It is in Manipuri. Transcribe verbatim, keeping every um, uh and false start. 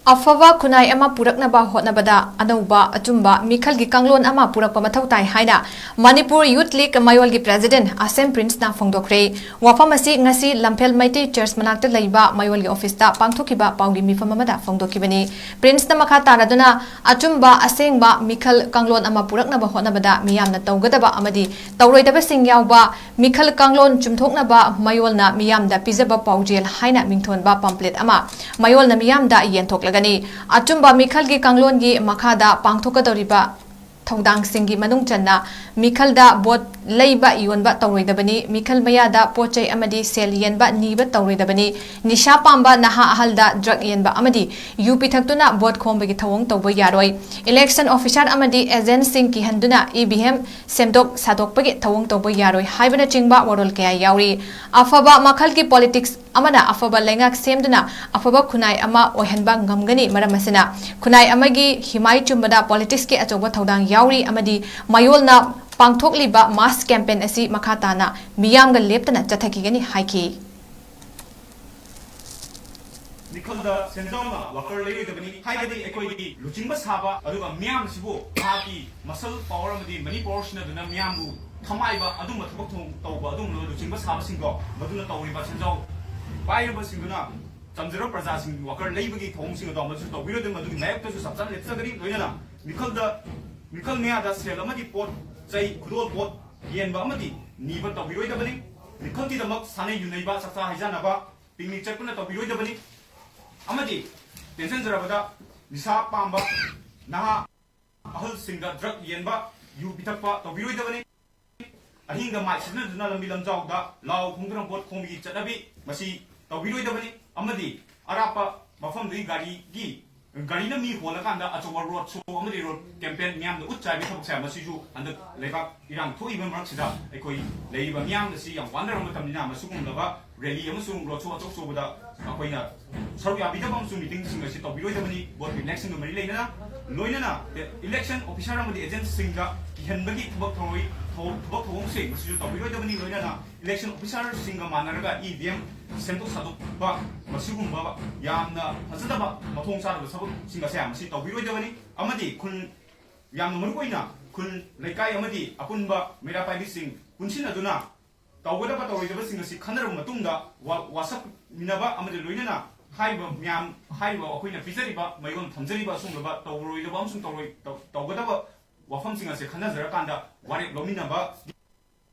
ꯑꯐꯕ ꯈꯨꯟꯅꯥꯏ ꯑꯃ ꯄꯨꯔꯛꯅꯕ ꯍꯣꯠꯅꯕꯗ ꯑꯅꯧꯕ ꯑꯆꯨꯝꯕ ꯃꯤꯈꯜꯒꯤ ꯀꯥꯡꯂꯣꯟ ꯑꯃ ꯄꯨꯔꯛꯄ ꯃꯊꯧ ꯇꯥꯏ ꯍꯥꯏꯅ ꯃꯅꯤꯄꯨꯔ ꯌꯨꯊ ꯂꯤꯒ ꯃꯌꯣꯜꯒꯤ ꯄ꯭ꯔꯦꯁꯤꯗꯦꯟꯠ ꯑꯁꯦꯝ ꯄ꯭ꯔꯤꯟꯁꯅ ꯐꯣꯡꯗꯣꯛꯈ꯭ꯔꯦ꯫ ꯋꯥꯐꯝ ꯑꯁꯤ ꯉꯁꯤ ꯂꯝꯐꯦꯜ ꯃꯩꯇꯩ ꯆꯔꯆ ꯃꯅꯥꯛꯇ ꯂꯩꯕ ꯃꯌꯣꯜꯒꯤ ꯑꯣꯐꯤꯁꯇ ꯄꯥꯡꯊꯣꯛꯈꯤꯕ ꯄꯥꯎꯒꯤ ꯃꯤꯐꯝ ꯑꯃꯗ ꯐꯣꯡꯗꯣꯛꯈꯤꯕꯅꯤ꯫ ꯄ꯭ꯔꯤꯟꯁꯅ ꯃꯈꯥ ꯇꯥꯔꯗꯨꯅ ꯑꯆꯨꯝꯕ ꯑꯁꯦꯡꯕ ꯃꯤꯈꯜ ꯀꯥꯡꯂꯣꯟ ꯑꯃ ꯄꯨꯔꯛꯅꯕ ꯍꯣꯠꯅꯕꯗ ꯃꯤꯌꯥꯝꯅ ꯇꯧꯒꯗꯕ ꯑꯃꯗꯤ ꯇꯧꯔꯣꯏꯗꯕꯁꯤꯡ ꯌꯥꯎꯕ ꯃꯤꯈꯜ ꯀꯥꯡꯂꯣꯟ ꯆꯨꯝꯊꯣꯛꯅꯕ ꯃꯌꯣꯜꯅ ꯃꯤꯌꯥꯝꯗ ꯄꯤꯖꯕ ꯄꯥꯎꯖꯦꯜ ꯍꯥꯏꯅ ꯃꯤꯡꯊꯣꯟꯕ ꯄꯝꯄ꯭ꯂꯦꯠ ꯑꯃ ꯃꯌꯣꯜꯅ ꯃꯤꯌꯥꯝꯗ ꯌꯦꯟꯊꯣꯛꯂꯒꯅꯤ꯫ ꯑꯆꯨꯝꯕ ꯃꯤꯈꯜꯒꯤ ꯀꯥꯡꯂꯣꯟꯒꯤ ꯃꯈꯥꯗ ꯄꯥꯡꯊꯣꯛꯀꯗꯧꯔꯤꯕ ꯊꯧꯗꯥꯡꯁꯤꯡꯒꯤ ꯃꯅꯨꯡ ꯆꯟꯅ ꯃꯤꯈꯜꯗ ꯕꯣꯠ ꯂꯩꯕ ꯌꯣꯟꯕ ꯇꯧꯔꯣꯏꯗꯕꯅꯤ, ꯃꯤꯈꯜ ꯃꯌꯥꯗ ꯄꯣꯠ ꯆꯩ ꯑꯃꯗꯤ ꯁꯦꯜ ꯌꯦꯟꯕ ꯅꯤꯕ ꯇꯧꯔꯣꯏꯗꯕꯅꯤ, ꯅꯤꯁꯥ ꯄꯥꯝꯕ ꯅꯍꯥ ꯑꯍꯜꯗ ꯗ꯭ꯔꯒ ꯌꯦꯟꯕ ꯑꯃꯗꯤ ꯌꯨ ꯄꯤꯊꯛꯇꯨꯅ ꯚꯣꯠ ꯈꯣꯝꯕꯒꯤ ꯊꯧꯑꯣꯡ ꯇꯧꯕ ꯌꯥꯔꯣꯏ, ꯏꯂꯦꯛꯁꯟ ꯑꯣꯐꯤꯁꯥꯔ ꯑꯃꯗꯤ ꯑꯦꯖꯦꯟꯠꯁꯤꯡ ꯀꯤꯍꯟꯗꯨꯅ ꯏ ꯚꯤ ꯑꯦꯝ ꯁꯦꯝꯗꯣꯛ ꯁꯥꯗꯣꯛꯄꯒꯤ ꯊꯧꯑꯣꯡ ꯇꯧꯕ ꯌꯥꯔꯣꯏ ꯍꯥꯏꯕꯅꯆꯤꯡꯕ ꯋꯥꯔꯣꯜ ꯀꯌꯥ ꯌꯥꯎꯔꯤ꯫ ꯑꯐꯕ ꯃꯈꯜꯒꯤ ꯄꯣꯂꯤꯇꯤꯛꯁ ꯑꯃꯅ ꯑꯐꯕ ꯂꯩꯉꯥꯛ ꯁꯦꯝꯗꯨꯅ ꯑꯐꯕ ꯈꯨꯟꯅꯥꯏ ꯑꯃ ꯑꯣꯏꯍꯟꯕ ꯉꯝꯒꯅꯤ꯫ ꯃꯔꯝ ꯑꯁꯤꯅ, ꯈꯨꯟꯅꯥꯏ ꯑꯃꯒꯤ ꯍꯤꯃꯥꯏ ꯆꯨꯝꯕꯗ ꯄꯣꯂꯤꯇꯤꯛꯁꯀꯤ ꯑꯆꯧꯕ ꯊꯧꯗꯥꯡ ꯌꯥꯎꯔꯤ ꯑꯃꯗꯤ ꯃꯌꯣꯜꯅ ꯄꯥꯡꯊꯣꯛꯂꯤꯕ ꯃꯥꯁ ꯀꯦꯝꯄꯦꯟ ꯑꯁꯤ ꯃꯈꯥ ꯇꯥꯅ ꯃꯤꯌꯥꯝꯒ ꯂꯦꯞꯇꯅ ꯆꯠꯊꯈꯤꯒꯅꯤ ꯍꯥꯏꯈꯤ꯫ ꯃꯤꯈꯜꯗ ꯁꯦꯟꯖꯥꯎꯅ ꯋꯥꯀꯔ ꯂꯩꯔꯣꯏꯗꯕꯅꯤ ꯍꯥꯏꯕꯗꯤ ꯑꯩꯈꯣꯏꯒꯤ ꯂꯨꯆꯤꯡꯕ ꯁꯥꯕ ꯑꯗꯨꯒ ꯃꯤꯌꯥꯝꯁꯤꯕꯨ ꯃꯍꯥꯛꯀꯤ ꯃꯁꯜ ꯄꯥꯋꯔ ꯑꯃꯗꯤ ꯃꯅꯤ ꯄꯥꯋꯔ ꯁꯤꯖꯤꯟꯅꯗꯨꯅ ꯃꯤꯌꯥꯝꯕꯨ ꯊꯃꯥꯏꯕ ꯑꯗꯨꯝꯕ ꯊꯕꯛ ꯊꯧ- ꯇꯧꯕ ꯑꯗꯨꯝꯕ ꯂꯨꯆꯤꯡꯕ ꯁꯥꯕꯁꯤꯡꯗꯣ ꯃꯗꯨꯅ ꯇꯧꯔꯤꯕ ꯁꯦꯟꯖꯥꯎ ꯄꯥꯏꯔꯤꯕꯁꯤꯡꯗꯨꯅ ꯆꯝꯖꯔꯕ ꯄ꯭ꯔꯖꯥꯁꯤꯡ ꯋꯥꯀꯔ ꯂꯩꯕꯒꯤ ꯊꯧꯑꯣꯡꯁꯤꯡ ꯑꯗꯣ ꯃꯗꯨꯁꯨ ꯇꯧꯕꯤꯔꯣꯏꯗꯕꯅꯤ꯫ ꯃꯗꯨꯒꯤ ꯃꯥꯌꯣꯛꯇꯁꯨ ꯆꯞ ꯆꯥꯅ ꯂꯦꯞꯆꯒꯅꯤ꯫ ꯂꯣꯏꯅꯅ ꯃꯤꯈꯜꯗ ꯃꯤꯈꯜ ꯃꯌꯥꯗ ꯁꯦꯜ ꯑꯃꯗꯤ ꯄꯣꯠ ꯆꯩ ꯈꯨꯗꯣꯜ ꯄꯣꯠ ꯌꯦꯟꯕ ꯑꯃꯗꯤ ꯅꯤꯕ ꯇꯧꯕꯤꯔꯣꯏꯗꯕꯅꯤ꯫ ꯃꯤꯈꯜꯒꯤꯗꯃꯛ ꯁꯥꯟꯅ ꯌꯨꯅꯩꯕ ꯆꯥꯛꯆꯥ ꯍꯩꯖꯥꯟꯅꯕ ꯄꯤꯛꯅꯤꯛ ꯆꯠꯄꯅ ꯇꯧꯕꯤꯔꯣꯏꯗꯕꯅꯤ꯫ ꯑꯃꯗꯤ ꯇꯦꯟꯁꯤꯟꯖꯔꯕꯗ ꯅꯤꯁꯥ ꯄꯥꯝꯕ ꯅꯍꯥ ꯑꯍꯜꯁꯤꯡꯗ ꯗ꯭ꯔꯒ ꯌꯦꯟꯕ, ꯌꯨ ꯄꯤꯊꯛꯄ ꯇꯧꯕꯤꯔꯣꯏꯗꯕꯅꯤ꯫ ꯑꯍꯤꯡꯗ ꯃꯥꯏꯛ ꯁꯤꯖꯤꯟꯅꯗꯨꯅ ꯂꯝꯕꯤ ꯂꯝꯖꯥꯎꯗ ꯂꯥꯎ ꯈꯣꯡꯗꯨꯅ ꯚꯣꯠ ꯈꯣꯝꯕꯒꯤ ꯆꯠꯅꯕꯤ ꯃꯁꯤ ꯇꯧꯕꯤꯔꯣꯏꯗꯕꯅꯤ꯫ ꯑꯃꯗꯤ ꯑꯔꯥꯞꯄ ꯃꯐꯝꯗꯒꯤ ꯒꯥꯔꯤꯒꯤ ꯒꯥꯔꯤꯅ ꯃꯤ ꯍꯣꯜꯂꯀꯥꯟꯗ ꯑꯆꯧꯕ ꯔꯣꯗ ꯁꯣ ꯑꯃꯗꯤ ꯔꯣꯗ ꯀꯦꯝꯄꯦꯟ ꯃꯤꯌꯥꯝꯗ ꯎꯠ ꯆꯥꯏꯕꯒꯤ ꯊꯕꯛꯁꯦ ꯃꯁꯤꯁꯨ ꯍꯟꯗꯛ ꯂꯩꯕꯥꯛ ꯏꯔꯥꯡ ꯊꯣꯛꯏꯕ ꯃꯔꯛꯁꯤꯗ ꯑꯩꯈꯣꯏ ꯂꯩꯔꯤꯕ ꯃꯤꯌꯥꯝ ꯑꯁꯤ ꯌꯥꯝ ꯋꯥꯅꯔꯕ ꯃꯇꯝꯅꯤꯅ ꯃꯁꯤꯒꯨꯝꯂꯕ ꯔꯦꯂꯤ ꯑꯃꯁꯨꯡ ꯔꯣꯗ ꯁꯣ ꯑꯆꯧ ꯑꯆꯧꯕꯗ ꯑꯩꯈꯣꯏꯅ ꯁꯔꯨꯛ ꯌꯥꯕꯤꯗꯕ ꯑꯃꯁꯨꯡ ꯃꯤꯇꯤꯡꯁꯤꯡ ꯑꯁꯤ ꯇꯧꯕꯤꯔꯣꯏꯗꯕꯅꯤ꯫ ꯚꯣꯠ ꯏꯂꯦꯛꯁꯟꯒ ꯃꯔꯤ ꯂꯩꯅꯅ ꯂꯣꯏꯅꯅ ꯏꯂꯦꯛꯁꯟ ꯑꯣꯐꯤꯁꯥꯔ ꯑꯃꯗꯤ ꯑꯦꯖꯦꯟꯠꯁꯤꯡꯗ ꯀꯤꯍꯟꯕꯒꯤ ꯊꯕꯛ ꯊꯧꯔꯣꯏ ꯊꯧ- ꯊꯕꯛ ꯊꯧꯑꯣꯡꯁꯤꯡ ꯃꯁꯤꯁꯨ ꯇꯧꯕꯤꯔꯣꯏꯗꯕꯅꯤ꯫ ꯂꯣꯏꯅꯅ ꯏꯂꯦꯛꯁꯟ ꯑꯣꯐꯤꯁꯥꯔꯁꯤꯡꯒ ꯃꯥꯟꯅꯔꯒ ꯏ ꯚꯤ ꯑꯦꯝ ꯁꯦꯝꯗꯣꯛ ꯁꯥꯗꯣꯛꯄ, ꯃꯁꯤꯒꯨꯝꯕ ꯌꯥꯝꯅ ꯐꯖꯗꯕ, ꯃꯊꯣꯡ ꯆꯥꯗꯕ ꯊꯕꯛꯁꯤꯡ ꯑꯁꯦ ꯃꯁꯤ ꯇꯧꯕꯤꯔꯣꯏꯗꯕꯅꯤ꯫ ꯑꯃꯗꯤ ꯈꯨꯟ ꯌꯥꯝꯅ ꯃꯔꯨꯑꯣꯏꯅ ꯈꯨꯟ, ꯂꯩꯀꯥꯏ ꯑꯃꯗꯤ ꯑꯄꯨꯟꯕ ꯃꯩꯔꯥ ꯄꯥꯏꯕꯤꯁꯤꯡ ꯄꯨꯟꯁꯤꯟꯅꯗꯨꯅ ꯇꯧꯒꯗꯕ ꯇꯧꯔꯣꯏꯗꯕꯁꯤꯡ ꯑꯁꯤ ꯈꯟꯅꯔꯕ ꯃꯇꯨꯡꯗ ꯋꯥ-, ꯋꯥꯁꯛꯃꯤꯟꯅꯕ ꯑꯃꯗꯤ ꯂꯣꯏꯅꯅ ꯍꯥꯏꯔꯤꯕ ꯃꯌꯥꯝ, ꯍꯥꯏꯔꯤꯕ ꯑꯩꯈꯣꯏꯅ ꯄꯤꯖꯔꯤꯕ, ꯃꯌꯣꯟ ꯊꯝꯖꯔꯤꯕ ꯑꯁꯤꯒꯨꯝꯂꯕ ꯇꯧꯔꯣꯏꯗꯕ ꯑꯃꯁꯨꯡ ꯇꯧꯔꯣꯏ-, ꯇꯧ-, ꯇꯧꯒꯗꯕ ꯋꯥꯐꯝꯁꯤꯡ ꯑꯁꯦ ꯈꯟꯅꯖꯔꯀꯥꯟꯗ ꯋꯥꯔꯦꯞ ꯂꯧꯃꯤꯟꯅꯕ